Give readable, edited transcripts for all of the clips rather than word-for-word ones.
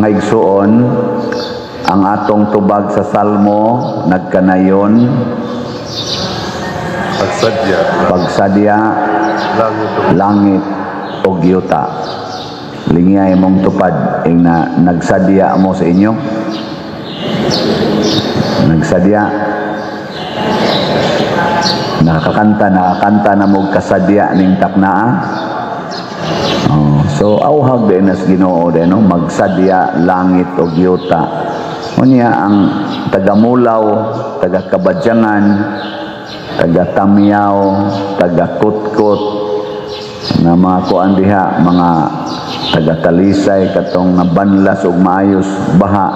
Mga igsuon, ang atong tubag sa Salmo nagkanayon Pagsadya, pagsadya langit ug langit ug yuta. Lingiyay mong tupad ing na nagsadya mo sa inyo. Nagsadya. Nakakanta na mo kasadya ning taknaa. Oh, so auhag din nas Ginoo din, no, magsadya langit ug yuta. Unya ang taga-Mulaw, taga-Kabadyangan, taga-Tamyaw, taga-Kutkot, na mga kuan diha, mga taga-Talisay, katong nabanlas ug maayos baha.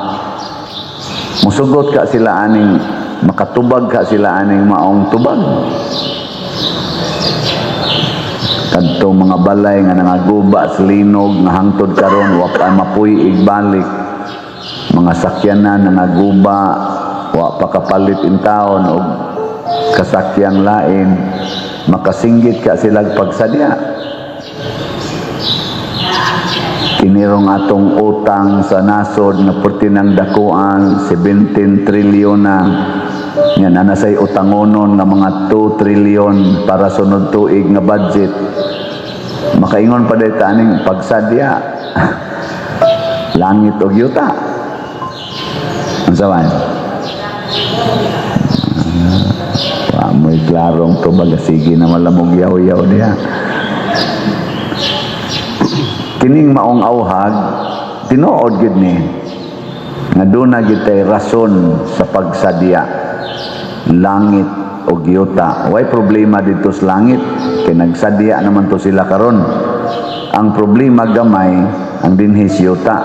Musugot ka sila aning, makatubag ka sila aning maong tubag. Kadtong mga balay nga nangaguba sa linog nga hangtod karon wa pa mapuy balik, mga sakyanan nangaguba, wa pa kapalit intawon og kasakyang lain, makasinggit ka sila pagsadya. Kinirong atong utang sa nasod nga perti ng dakuan 17 trilyon na yan, anasay utangonon nga mga 2 trilyon para sunod tuig nga budget, makaingon pa dayta aning pagsadya langit ug yuta? Unsa man? Wa mo'y klarong tubag, sige na malamog yaw-yaw diha. Kining maong auhag, tinuod gid ni nga duna gyud tay rason sa pagsadya langit ug yuta. Way problema dito sa langit kay nagsadya naman to sila karon. Ang problema gamay ang dinhi sa yuta,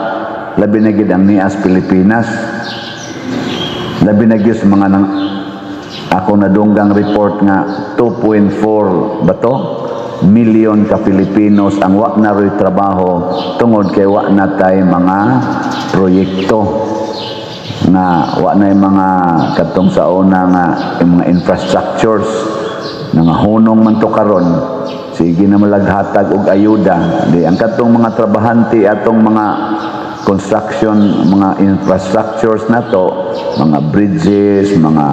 labi na gid ang nias Pilipinas, labi na gyud sa mga nang ako nadunggang report nga 2.4 ba to million ka Filipinos ang wa na ro'y trabaho tungod kay wa na tay mga proyekto nga wa na yung mga katong sa una nga yung mga infrastructures. Nangahunong man to karon, sige na malaghatag og ayuda. Di ang katong mga trabahante atong mga construction, mga infrastructures na to, mga bridges, mga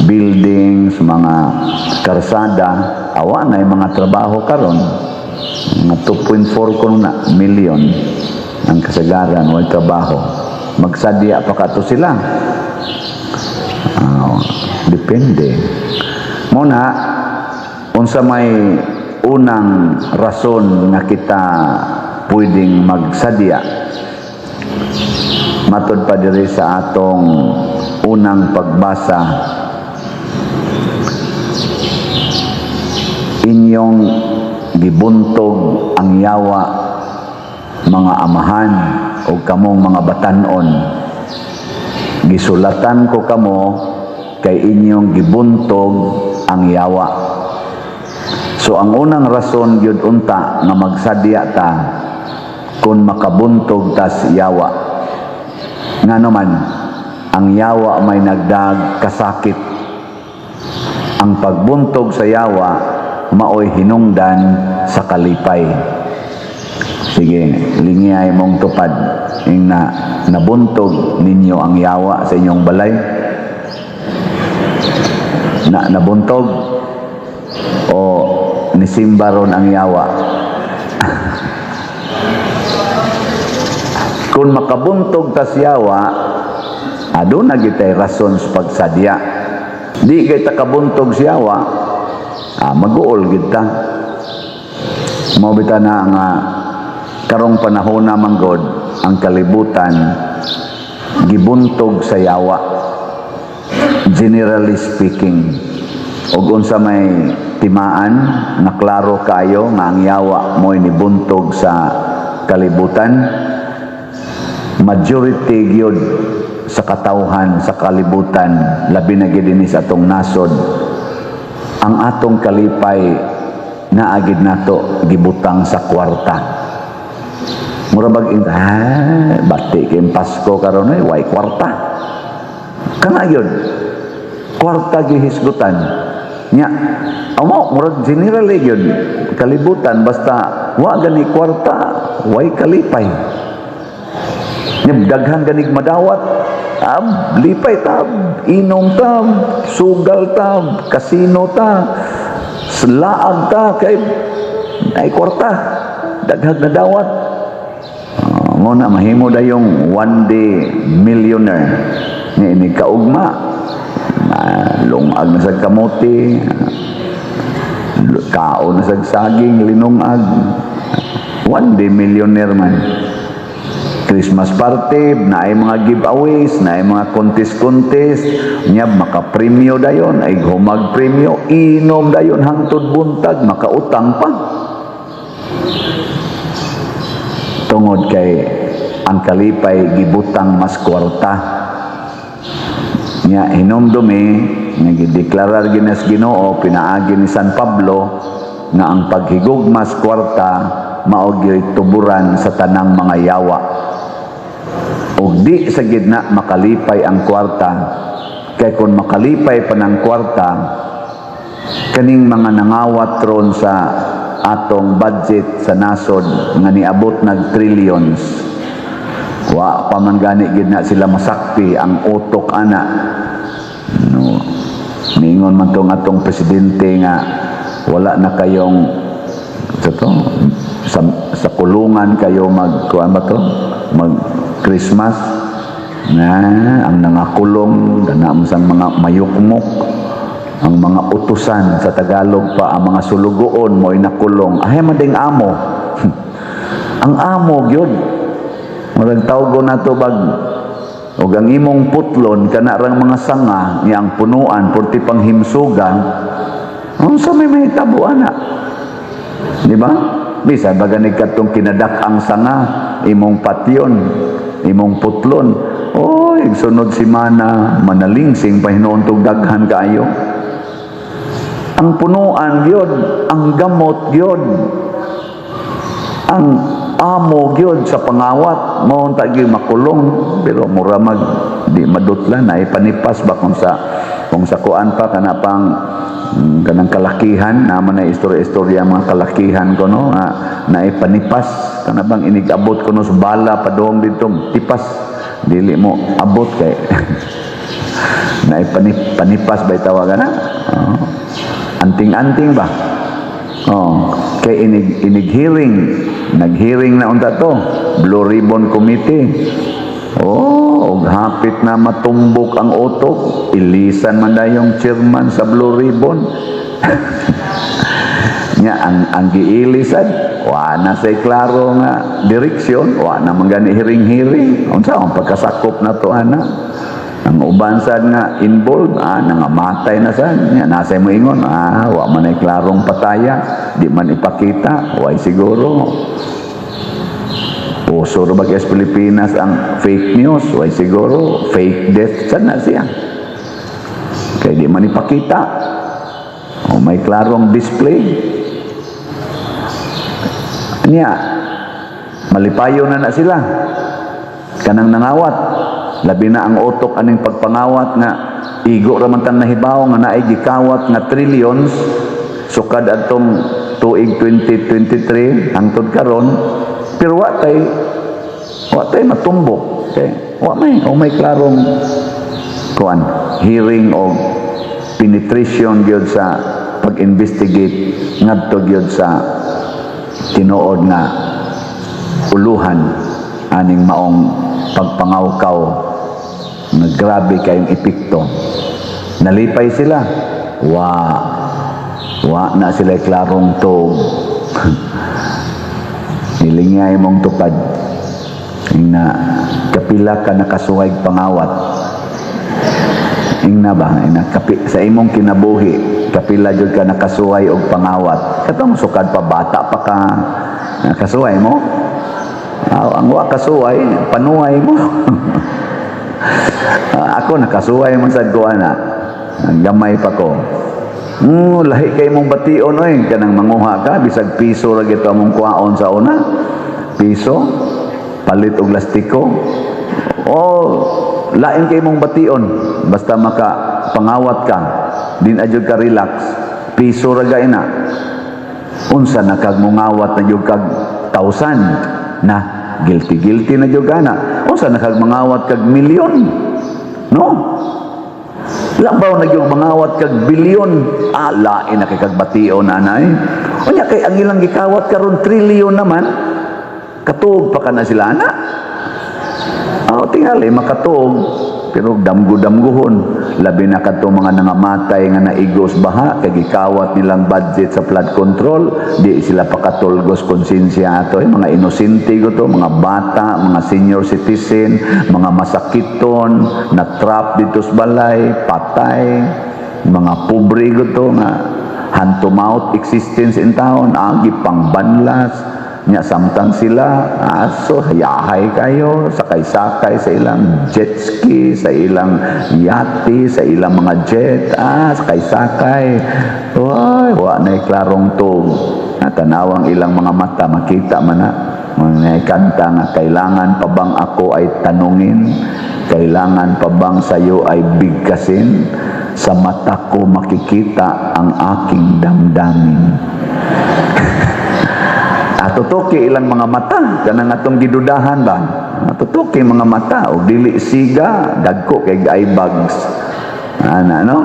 buildings, mga karsada, awa na yung mga trabaho karon. Mga 2.4 kuno na million ang kasagaran way trabaho. Magsadya pa kato sila? Ah, depende muna unsa may unang rason nga kita pwedeng magsadya. Matod pa diri sa atong unang pagbasa, inyong gibuntog ang yawa, mga amahan, o kamong mga batanon. Gisulatan ko kamo kay inyong gibuntog ang yawa. So ang unang rason gyud unta nga magsadya ta kung makabuntog tas yawa. Ngano man, ang yawa may nagdag kasakit. Ang pagbuntog sa yawa maoy hinungdan sa kalipay. Sige, lingiyay mong tupad ing na nabuntog ninyo ang yawa sa inyong balay. Na nabuntog o nisimba ron ang yawa? Kung makabuntog tas yawa, aduna gitay rason sa pagsadya. Di kay takabuntog sa yawa, mag-uol gid ta. Mao bitaw na nga karong panahon na manggod ang kalibutan gibuntog sa yawa, generally speaking. Og unsa may timaan na klaro kayo nga ang yawa mo'y nibuntog sa kalibutan? Majority gyud sa katawhan sa kalibutan, labi na gyud ini sa atong nasod, ang atong kalipay naa gid nato gibutang sa kwarta. Mura bag bati kay Pasko karon ay way kwarta. Kana gyud kwarta gihisgutan nya. Amo murag generally gyud kalibutan, basta wa gani kwarta, way kalipay. Nya daghan ganig madawat, ab lipay ta, inom ta, sugal ta, kasino ta, laag ta kay ay kwarta, daghag na dawat. Mo na mahimo dayong one day millionaire nga ini kaugma lungag na sa kamote, kaon na sa saging, linungag, one day millionaire man. Christmas party, naay mga giveaways, naay mga contest-contest, nya makapremyo dayon, ay humag premyo, inom dayon hangtod buntag, makautang pa. Tungod kay ang kalipay gibutang mas kwarta. Nya hinumdumi nga gideklarar ginas Ginoo pinaagi ni San Pablo nga ang paghigugma sa kwarta mao gyoy tuburan sa tanang mga yawa. Ug di sa gidna makalipay ang kwarta, kay kung makalipay pa ng kwarta, kaning mga nangawat ron sa atong budget sa nasod nga niabot nag trillions, wa pa man gani gid na sila masakpi ang utok ana, no? Ningon man tong atong presidente nga wala na kayong sa to sa kulungan kayo mag kuan ba to, mag Christmas na. Ang nangakulong dana mo sang mga mayukmok, ang mga utusan, sa Tagalog pa, ang mga sulugoon mo'y nakulong, ay man ding amo, ang amo gyud murag tawgo nato bag ug ang imong putlon kana rang mga sanga niya ang punuan purti panghimsugan. Unsa may mahitabo ana, di ba? Bisa ba gani katong kinadak ang sanga imong patyon, imong putlon? Oy, sunod simana manalingsing pa hinuon tog daghan kaayo. Ang punuan gyud, ang gamot gyud, ang amo gyud sa pangawat mo unta gyud makulong, pero mura mag di madutlan ay panipas ba kung sa kuan pa kana pang kanang kalakihan naman na istorya-istorya mga kalakihan ko, no, nga naipanipas kana bang inigabot kuno sa bala padong didto, tipas, dili mo abot kay naipanipas ba tawagan na? Oh. Anting-anting ba? Oh, kay inig hearing, nag-hearing na unta to, Blue Ribbon Committee. Oh, og hapit na matumbok ang utok, ilisan man dayong chairman sa Blue Ribbon. Nya ang giilisad, wa na say klaro nga direksyon, wa na man gani hearing-hearing. Unsa ang pagkasakop na to ana? Ang uban sad nga involved, nangamatay na sad. Nya nasay mo ingon, wa man ay klarong pataya, di man ipakita, way siguro. Uso ra ba kay sa Pilipinas ang fake news, way siguro, fake death sad na siya. Kay di man ipakita. O may klarong display. Niya, malipayo na na sila. Kanang nangawat, labi na ang utok aning pagpangawat nga igo ra man tang nahibaw nga naay gikawat nga trillions sukad atong tuig 2023 hangtod karon, pero wa tay matumbok kay wa may o may klarong kuan hearing o penetration gyud sa pag-investigate ngadto gyud sa tinuod nga uluhan aning maong pagpangawkaw nga grabe kayong epekto. Nalipay sila, wa na sila klarong tuog. Nilingay mong tupad na kapila ka nakasuway pangawat. Ingna ba ina kapi, sa imong kinabuhi, kapila jud ka nakasuway og pangawat katong sukad pa bata pa ka, nakasuway mo? Ah, ang wa kasuway, panuway mo. Ah, ako nakasuway man sad ko ana, gamay pa ko. Lahi kay mong bation oy, kanang manguha ka bisag piso ra gito among kuhaon sa una. Piso palit og lastiko. O lain kay mong bation basta maka pangawat ka, din adyo ka relax. Piso ra gay na. Unsa na kag mungawat na jud kag thousand na, guilty guilty na jud ka na. Unsa na kag mangawat kag milyon, no? Labaw na gyud mangawat kag bilyon. Ah, lain na kay kag bation anay. Unya kay ang ilang gikawat karon trilyon naman. Katuog pa ka na sila ana. Oh, tingali makatuog pero damgo-damgohon, labi na kadto mga nangamatay nga naigos baha kay gikawat nilang budget sa flood control. Di sila pakatulgos konsensya ato eh, mga inosente to, mga bata, mga senior citizen, mga masakiton na trap dito sa balay, patay, mga pobre to nga hand to mouth existence in town, agi pang banlas nya. Samtang sila aso hayahay kayo, sakay-sakay sa ilang jet ski, sa ilang yate, sa ilang mga jet, ah, sakay-sakay. Way, wa na klarong tug. Tanawang ilang mga mata, makita man na mga kanta nga, "Kailangan pa bang ako ay tanungin? Kailangan pa bang sayo ay bigkasin? Sa mata ko makikita ang aking damdamin." Atutoki ilang mga mata kanang atong gidudahan ba. Atutoki mga mata og dili siga, dagko kay eye bags ana, no?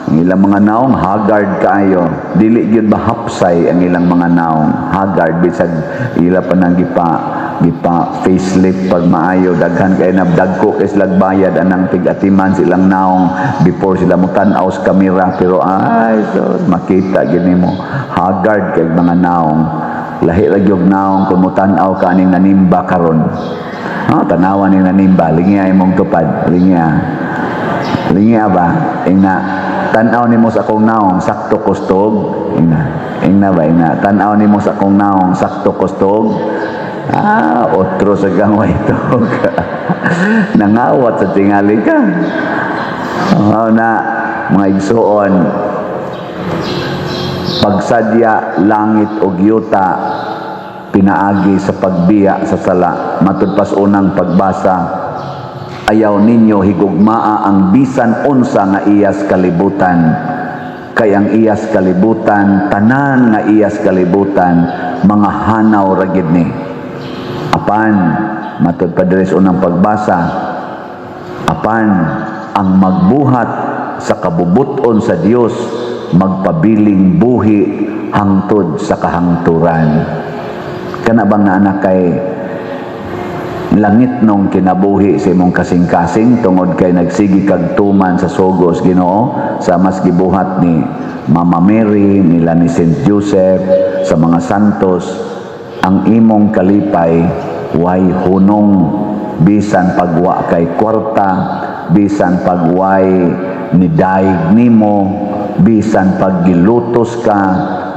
Ang ilang mga naong haggard kaayo, dili gyud ba hapsay ang ilang mga naong, haggard bisag ila pa nang gipa facelift pag maayo. Daghan kay na, dagko kay sila bayad anang tig-atiman silang naong before sila motan-aw sa kamera, pero ay so makita gid nimo haggard kay mga naong. Lahi ra gyud naong kung motan-aw ka aning nanimba karon. Ah, tanawan ning nanimba, lingiya imong tupad, lingiya. Lingiya ba? Ingna, tan-aw nimo sa akong naong, sakto kustog. Ingna, ingna ba, ingna, tan-aw nimo sa akong naong, sakto kustog. Ah, otro sa gangway tog. Nangawat sa tingali ka. Oh, na, mga igsuon, pagsadya langit o yuta pinaagi sa pagbiya sa sala. Matud pas unang pagbasa, ayaw ninyo higugmaa ang bisan unsa nga iyas kalibutan, kay ang iyas kalibutan, tanan nga iyas kalibutan, mga hanaw ra gid ni. Apan matud pa diri sa unang pagbasa, apan ang magbuhat sa kabubuton sa Dios magpabiling buhi hangtod sa kahangturan. Kana bang naa kay langit nung kinabuhi sa imong kasing-kasing tungod kay nagsigi kag tuman sa sugos Ginoo, sa mas gibuhat ni Mama Mary, nila ni Saint Joseph, sa mga santos? Ang imong kalipay way hunong bisan pagwa kay kwarta, bisan pagway nidayeg nimo, bisan paggilutos ka,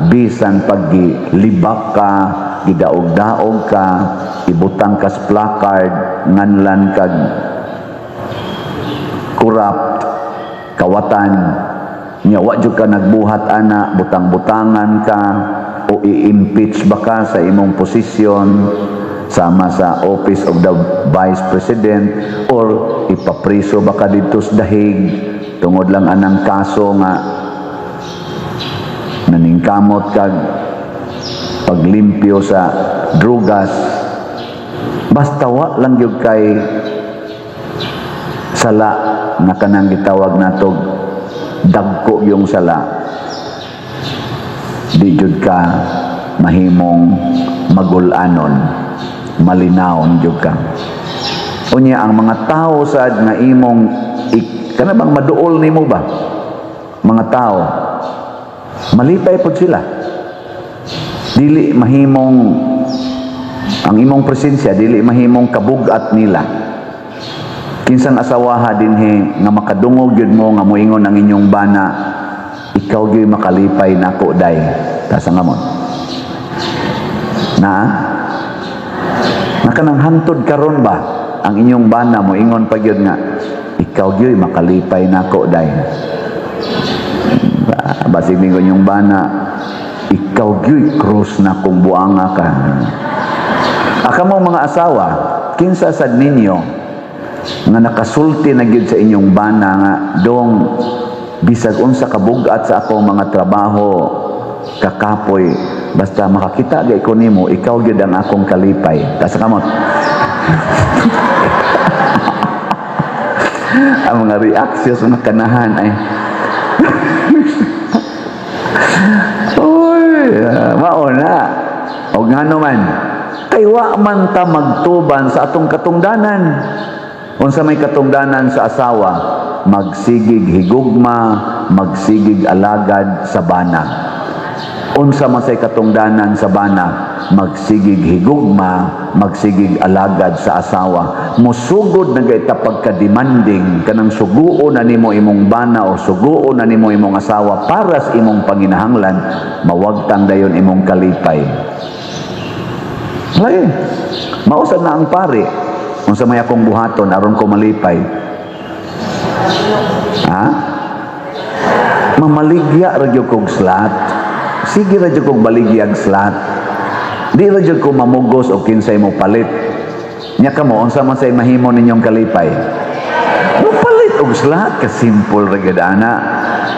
bisan paggilibak ka, gidaog-daog ka, ibutang kas placard, nganlan kag corrupt, kawatan nya, wa jud ka nagbuhat ana, butang-butangan ka o i-impeach ba ka sa imong posisyon sama sa Office of the Vice President or ipapriso ba ka didto sa dahig tungod lang anang kaso nga naningkamot kag paglimpyo sa drugas, basta wa lang gyud kay sala na kanang gitawag natog dagko yung sala, di jud ka mahimong magulanon, malinawon jud ka. Unya ang mga tao sad nga imong kana bang maduol nimo ba, mga tao malipay pod sila. Dili mahimong ang imong presensya dili mahimong kabugat nila. Kinsang asawaha dinhi nga makadungog gyud mo nga moingon ang inyong bana, "Ikaw gyud makalipay nako, day"? Taas ang kamot. Na nakanang hantod karon ba ang inyong bana moingon pa gyud nga, "Ikaw gyud makalipay nako, day"? Basig ningon yung bana, "Ikaw gyud cross na kung buanga ka." Aka mo mga asawa, kinsa sad ninyo nga nakasulti na gyud sa inyong bana nga, "Dong, bisag unsa kabugat sa akong mga trabaho, kakapoy, basta makakita gay ko nimo, ikaw gyud ang akong kalipay"? Taas kamot. Ang mga reaksyon sa mga kanahan ay Uy, mao na. O ngano man, kay wa man ta magtuban sa atong katungdanan. Unsa may katungdanan sa asawa? Magsigig higugma, magsigig alagad sa bana. Unsa man say katungdanan sa bana? Magsigig higugma, magsigig alagad sa asawa. Musugod na gayta pagka-demanding, kanang suguon na nimo imong bana o suguon na nimo imong asawa para sa imong panginahanglan, mawagtang dayon imong kalipay. Lagi. Mausad na ang pari. Unsa may akong buhaton aron ko malipay? Ha? Mamaligya ra gyud kog slot. Sige ra gyud kog baligyag slot. Di ra gyud ko mamugos og kinsay mo palit. Nya kamo, unsa man say mahimo ninyong kalipay? Mopalit og slot, ka simple ra gyud ana.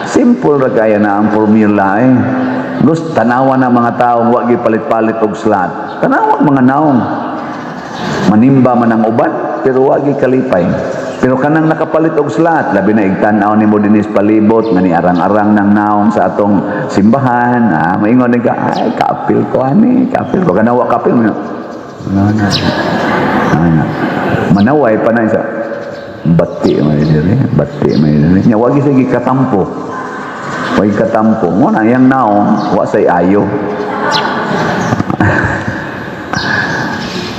Simple ra kaya na ang formula eh. Gusto tanawa na mga taong wa gyud palit-palit og slot. Tanawa mga naong. Manimba man ang uban, pero wa gyud kalipay. Pero kanang nakapalit og slot, labi na igtan-aw nimo dinhi sa palibot nga ni arang-arang ng naong sa atong simbahan, maingon ni ka, "Ay, kaapil ko ani, kaapil ko." Kana wa kaapil mo. Na na. Ana. Manaway pa na isa. Bati may diri, bati may diri. Nya wa gyud sige katampo. Wa gyud katampo. Mo na iyang naong wa say ayo.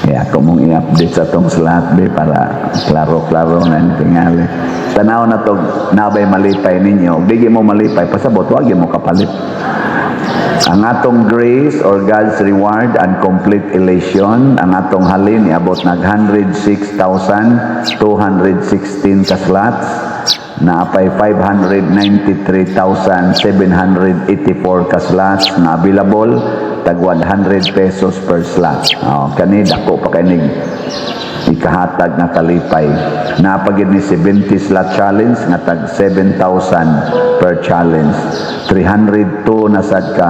Kaya ako mong i-update sa tong slot be para klaro-klaro na ni tingali. Tanaw na to, nabay malipay ninyo. Di mo malipay, pasabot, wag mo kapalit. Ang atong grace or God's reward and complete elation, ang atong halin, iabot nag 106,216 ka slots, naapay 593,784 ka slots na available, tag 100 pesos per slot. Oh, kani dako pa kay ikahatag nga kalipay. Napagid ni 70 slot challenge nga tag 7,000 per challenge. 302 na sad ka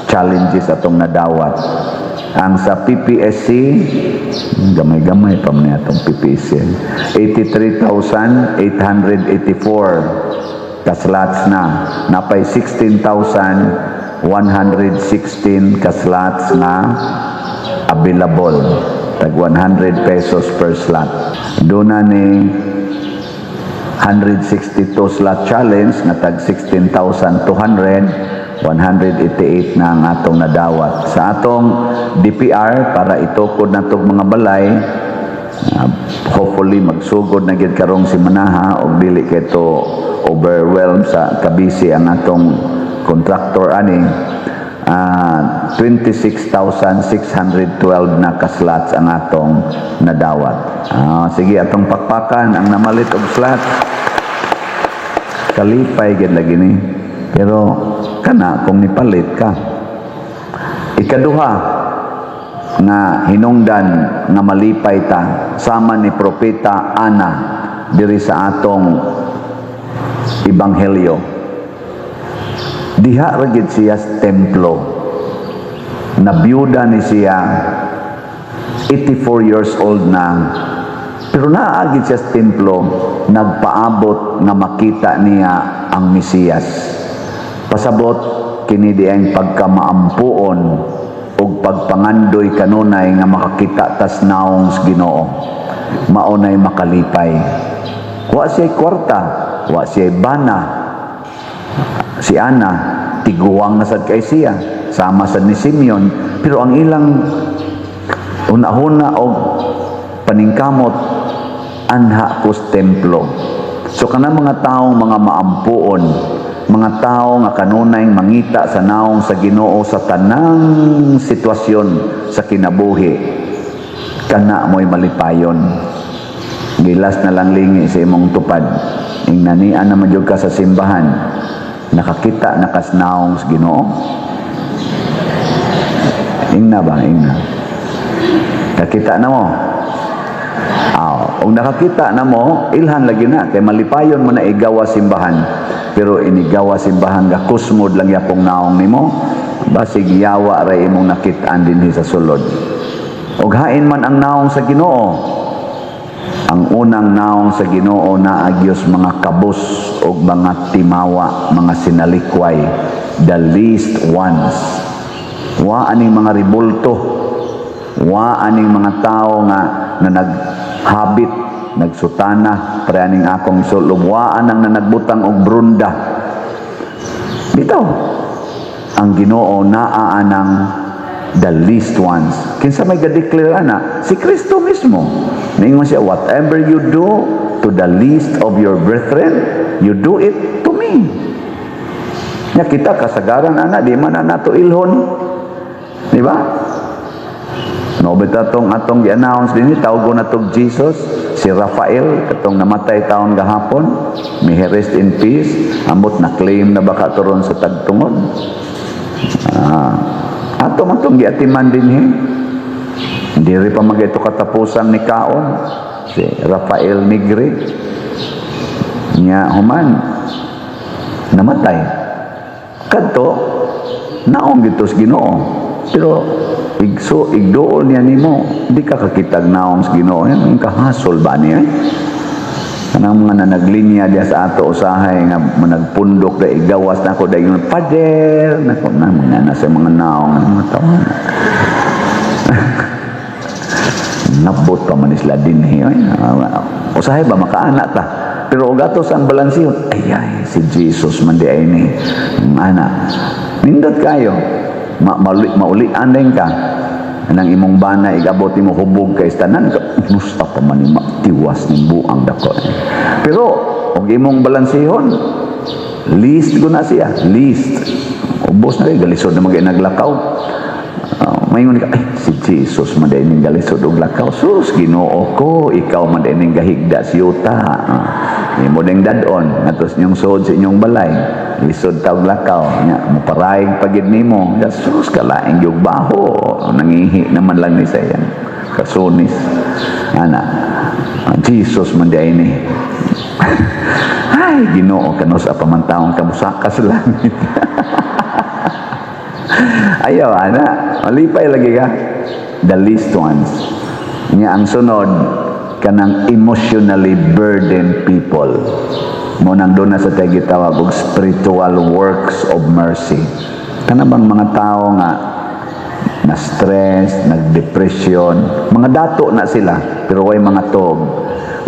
challenges atong nadawat. Ang sa PPSC, gamay-gamay pa man atong PPSC. 83,884 ka slots na. Napay 16,116 ka slots na available. Tag 100 pesos per slot. Doon na ni 162 slot challenge nga tag 16,200, 188 na ang atong nadawat. Sa atong DPR para itukod na tong mga balay, hopefully magsugod na gid karong simanaha og dili kay to overwhelm sa kabisi ang atong contractor ani, 26,612 na ka-slots ang atong nadawat. Sige, atong pakpakan ang namalit og slots. Kalipay gid lagi ni. Pero kana kung nipalit ka. Ikaduha nga hinungdan nga malipay ta sama ni Propeta Ana diri sa atong ebanghelyo. Diha ra gid siya sa templo. Nabiyuda ni siya, 84 years old na. Pero naagid siya sa templo, nagpaabot nga makita niya ang Mesiyas. Pasabot kini di ang pagkamaampuon ug pagpangandoy kanunay nga makakita tas naong sa Ginoo. Mao nay makalipay. Wa siya kwarta, wa siya bana. Si Ana, tiguwang na sad kay siya, sama sad ni Simeon, pero ang ilang una-una og paningkamot, anha kus templo. So kanang mga taong mga maampuon, mga tao nga kanunay mangita sa naong sa Ginoo sa tanang sitwasyon sa kinabuhi, kana mo'y malipayon. Gilas na lang lingi sa imong tupad. Ingnanian naman jud ka sa simbahan, nakakita na kas naong sa Ginoo. Ingna ba? Ingna. Nakita na mo? Aw, kung nakakita na mo, ilhan lagi na kay malipayon mo na igawa simbahan. Pero inigawa simbahan ga kusmod lang yapong naong nimo, basig yawa ra imong nakit-an dinhi sa sulod. Og hain man ang naong sa Ginoo. Ang unang naong sa Ginoo naa gyud mga kabus og mga timawa, mga sinalikway, the least ones. Wa aning mga ribulto, wa aning mga tao nga na naghabit, nagsutana, pre aning akong isulob, wa anang na nagbutang og brunda. Bitaw, ang Ginoo naa anang the least ones. Kinsa may ga-declare ana? Si Kristo mismo. Ningon siya, "Whatever you do to the least of your brethren, you do it to me." Nya kita kasagaran ana di man na nato ilhon. Di ba? No bita tong atong gi-announce dinhi, tawgon na tog Jesus si Rafael katong namatay taon gahapon. May he rest in peace. Ambot na claim na baka turon sa tagtungod. Ah, ato man tong giatiman dinhi. Hindi rin pa magito katapusan ni kaon si Rafael Nigri. Nya human namatay. Kadto naong gito sa Ginoo. Pero igso igduol niya nimo, di ka kakitag naong sa Ginoo. Yan ang kahasol ba niya? Eh? Kanang mga nanaglinya diya sa ato usahay nga managpundok da igawas na ako dahil pader nako na mga nasa mga naong ang mga tawana. Nabot pa man sila dinhi oy. Usahay ba makaana ta? Pero og ato sa ang balansihon, ay ay si Jesus man di ay ni. Ana. Nindot kayo. Maulian din ka. Anang imong bana igabot nimo hubog kay tanan ka musta pa man ni tiwas ning buang dako. Pero og imong balansihon, least ko na siya, least. Ubos na kay galisod na mag naglakaw. Maingon ka, "Ay, si Jesus man diay ning galisod og lakaw. Sus, Ginoo ko, ikaw man diay ning gahigda sa yuta." Imo ding dad-on, ngatos inyong suod sa inyong balay. Lisod ta og lakaw, nya moparaig pagid nimo. Sus, kalaing yung baho. Nangihi naman lang ni sa iyang kasunis. Ana, Jesus man diay ni. Ay, Ginoo, kanus-a pa man taong kamusaka sa langit. Ayaw, ana. Malipay lagi ka. The least ones. Nya ang sunod, kanang emotionally burdened people. Mo nang doon na sa tayo gitawag og spiritual works of mercy. Kana bang mga tao nga na stress, nagdepression, mga dato na sila, pero way mga tog.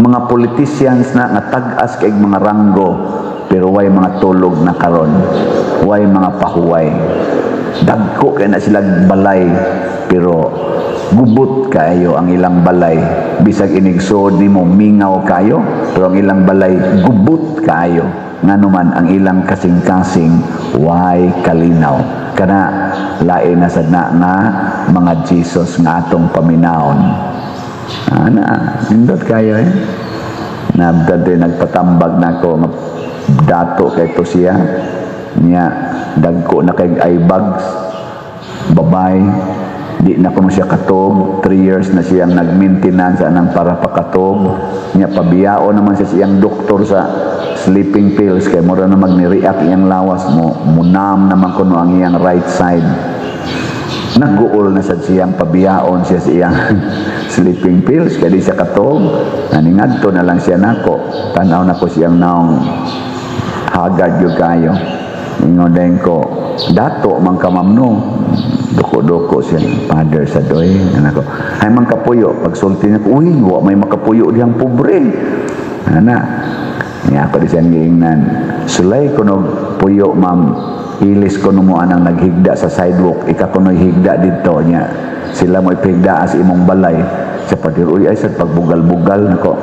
Mga politicians na nga tag-as kay mga ranggo, pero way mga tulog na karon. Way mga pahuway. Dagko kay na sila balay, pero gubot kayo ang ilang balay. Bisag inigsuod nimo mingaw kayo, pero ang ilang balay gubot kayo. Ngano man ang ilang kasing-kasing way kalinaw. Kana lain na sad na nga mga Jesus nga atong paminawon. Ana, nindot kayo eh. Nabdad din nagpatambag na ako nga dato kay to siya. Nya dagko na kay eye bags. Babay, di na kuno siya katog. 3 years na siyang nag-maintenance anang para pakatog. Nya pabiyao naman siya siyang doktor sa sleeping pills kay mura na magni-react iyang lawas mo. Munam naman kuno ang iyang right side. Nag-uol na sad siyang pabiyaon siya sa iyang sleeping pills kay di siya katog. Naningadto na lang siya nako. Tanaw nako siyang naong, hagad gyud kayo. Ingon din ko, "Dato man ka, ma'am, no?" Duko-duko siya, "Father sa doy." Anak ko, ay man kapuyo. Pagsulti niya ko, "Uy, wa may makapuyo diyang pobre." Ana, niya ako di siyang giingnan, "Sulay ko no puyo, ma'am, ilis ko no mo anang naghigda sa sidewalk, ika ko no higda dito niya. Sila mo ipigda sa imong balay." Sa padir, "Uy, ay sa pagbugal-bugal nako."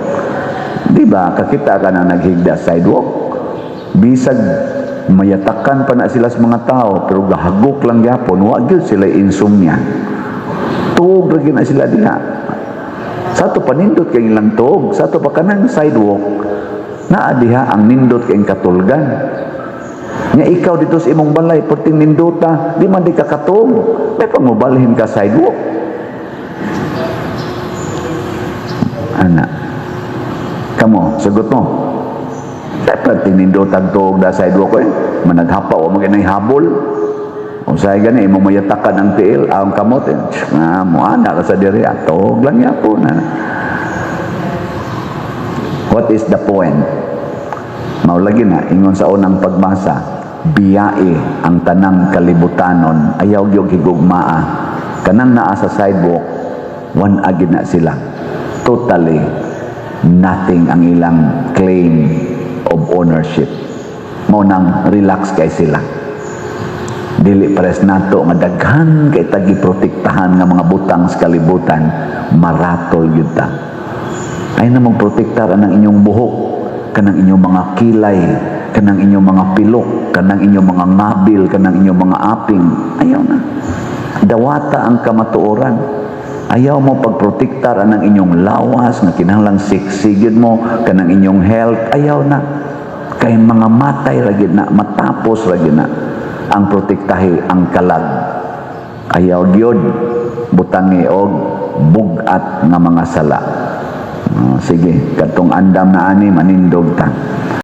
Di ba, kakita ka na naghigda sa sidewalk? Bisag mayatakan pa na sila sa mga tao, pero gahagok lang gyapon, wa gyud sila insomnia. Tuog ra gyud na sila diha. Sa ato panindot kay ilang tuog, sa ato pa kanang sidewalk, naa diha ang nindot kay katulgan. Nya ikaw dito sa imong balay, perting nindota, di man di ka katuog, may pangubalhin ka sidewalk. Ana. Kamo, sagot mo. Dapat tinindotag tuog da sidewalk eh. Managhapa o maginay habol. O sa gani imong mayatakan ang tiil, ang kamot eh. Nga mo ana ka sa diri, atog lang yapon ana. What is the point? Mao lagi na ingon sa unang pagbasa, biyae ang tanang kalibutanon, ayaw gyud higugmaa. Kanang naa sa sidewalk, wan-a gyud na sila. Totally nothing ang ilang claim of ownership. Mao nang relax kay sila. Dili pares nato nga daghan kay tagi protektahan nga mga butang sa kalibutan, maratol gyud ta. Ayaw na magprotektar anang inyong buhok, kanang inyong mga kilay, kanang inyong mga pilok, kanang inyong mga ngabil, kanang inyong mga aping. Ayaw na. Dawata ang kamatuoran. Ayaw mo pagprotektar anang inyong lawas nga kinahanglang sexy gyud mo, kanang inyong health, ayaw na. Kay mga matay ra gyud na, matapos ra gyud na ang protektahi ang kalag. Ayaw gyud butangi og bug-at nga mga sala. Oh, sige, katong andam na ani, manindog ta.